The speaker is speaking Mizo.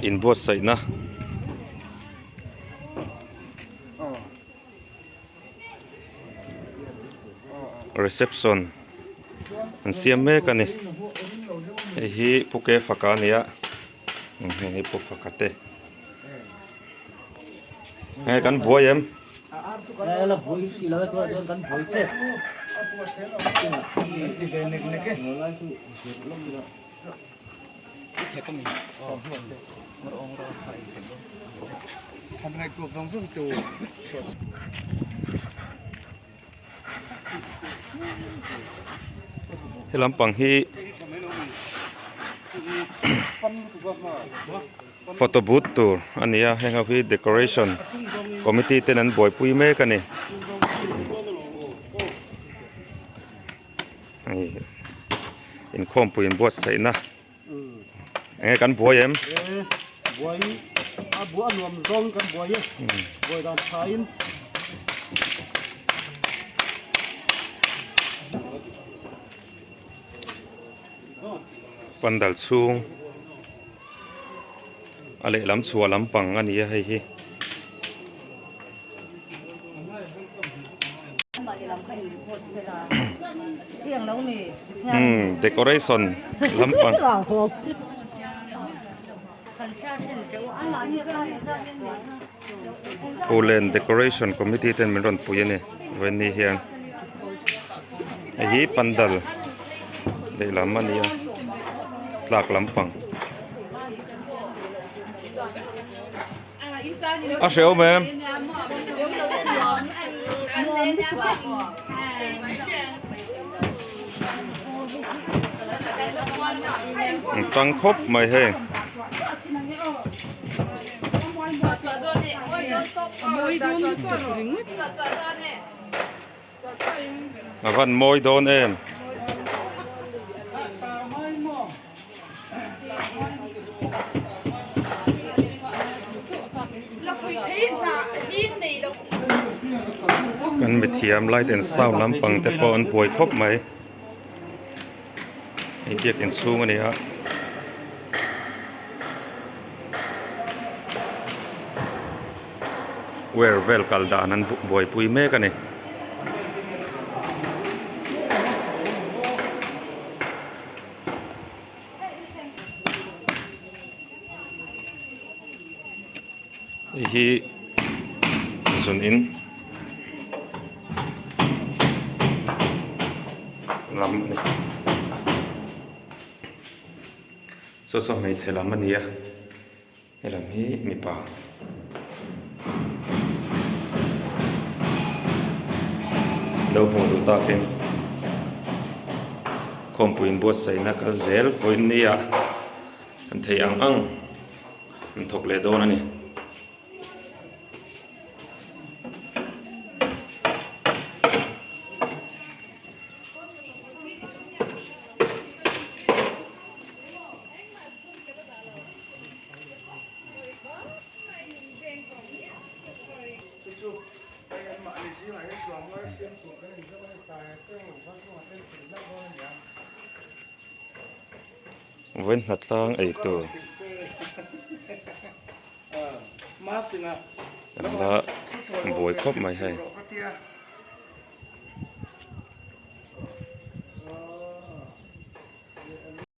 Inbuatsaihna reception an siam mek a ni hei hi Pu Kefaka a ni a heng hi Pu Faka te hei kan buai em. He lampang hi photo booth tur a ni a heng ho hi decoration committee ten an buaipui mek a ni. Hei inkhawmpui inbuatsaihna enge kan buai em? E buai a buah a nuam zawng kan buai e buai dan tha in. Pandal chhung a lehlam chhuah lampang a ni a hei hi. Umm decoration lampang Phullen decoration committee ten min rawn pui a ni vawiin hian hei hi pandal lehlam a ni a tlak lampang. A hrehawm em? An tang khawp mai hei. A van mawi dawn em? Kan mithiam light and sound lampang te pawh an buai khawp mai. Hei biak inchhung a ni a. Wire vel kal dan an buaipui mek a ni. Hei hi zun in lam a ni. Saw saw hmeichhe lam a ni a. He lam hi mipa lo hmuh duh takin khawmpui inbuatsaihna kal zel vawiin nia an thei ang ang an thawk leh dawn a ni. Vawiin hnatlang ei tur kan la buai khawp mai hei.